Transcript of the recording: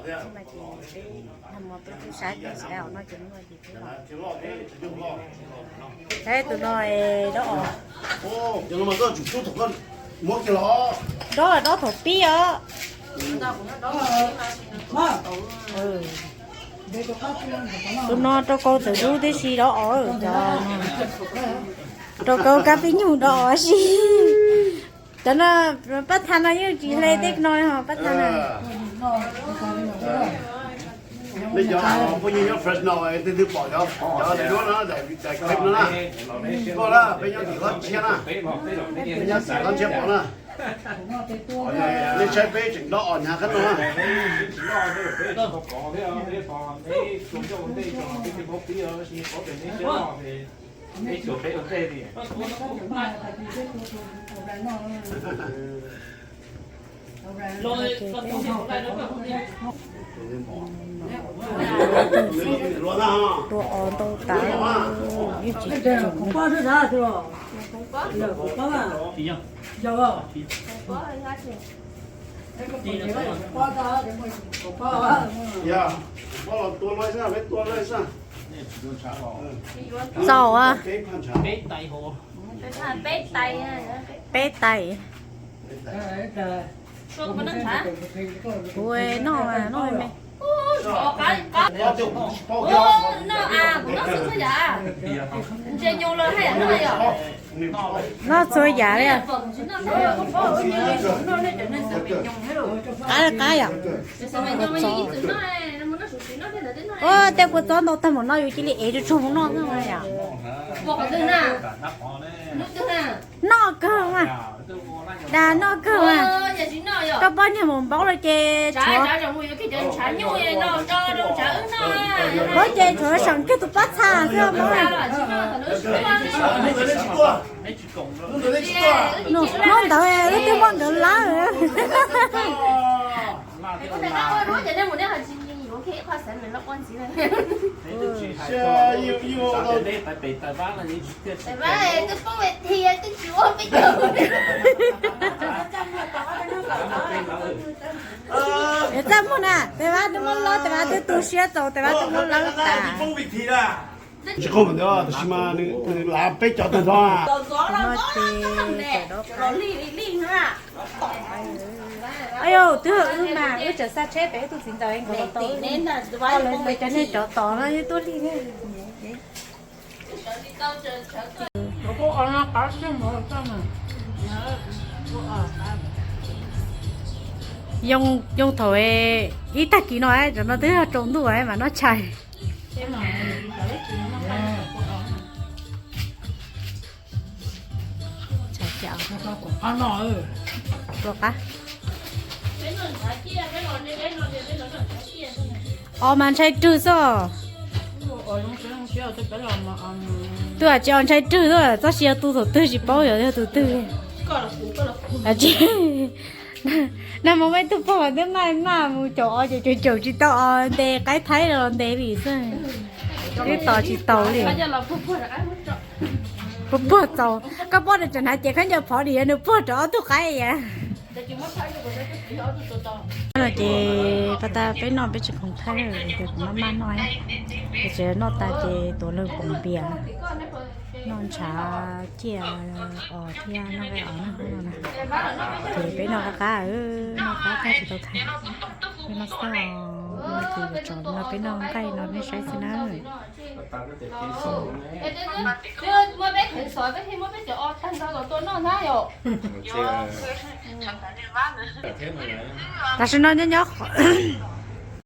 Mas ces peb nag hmo peb twb saib peb tsis dai os no ces hnub no ces peb los. Saib tus no dob os. Dob, dob thaum pib os. Tus no rau kau txawm dub tib si dob os. Rau kau kab pib nyuj dob os si. Cov no pab tha no yeej tsis hle tej no ho pab tha na. Nej cov phooj ywg nyob Fresno, tej twg pom cov daim duab no, daim clip no na, tuaj na, peb nyob tim Hlob Ntshiab na, peb nyob tim Hlob Ntshiab pom na. Nej saib peb tseem dob os hnyav qab no na. Tua os ntau tas, yeej tsis tseem. Txaus, peb tais. Kuv noj mas noj me. Noj txhua yam li. Qab qab yom. Ua tej kua txob ntau tag npaum no yus cia li ev tsuag tsuag mus noj xwb yom. Noj kawg mas. Dag noj kawg mas. Koj poj niam mus npaub lawm ces tshuav, npaub ces tshuav seem kiag tus pob txha xwb os. Hnub ntawd wb twb muab nkawd lawm. Txaj muag na, tes vab twb muab lawb, tes vab twb tu siab txaus, tes vab twb muab lawb tas. Tsis qau ntawd tab sis mas nws lav peb cov tag nrho. Ayu, twb yog wb mas wb tseem xa tsheb pem wb tus txiv ntxawm nkaus tau, lawv cov niag cov tod no yeej tuaj lig. Yoo, yoo thaum ib tag kis no, tam no twb yog tsaus ntuj mas noj tshais. Os mas ntshai rwg xwb. Twb hais tsis os ntshai rwg xwb, txoj sia tu thaum twg tsis paub yog yog tus twg. Nag hmo muaj ib tug pog twb maj maj mus caum os ces caum caum tsis tau os, ntes qaib thaib los ntes li xwb, twb tos tsis tau li. Puag puag txaus, koj poj niam tseem hnav ces khaub ncaws phov dim nws puag rau ob tug qaib yam. No ces pas tas peb noj peb tsis khoom thaij, ces kuv maj maj noj, ces noj tas ces tuav leeg poom npias, noj ntshav ciaj os thiab noj nqaij os na. Ces peb noj qab qab, noj qab qab tsis tau thaij, peb noj xwb os. No ces yuav tsum no peb noj nqaij no nej saib xwb na. Tam sim no nyob nyob qhov,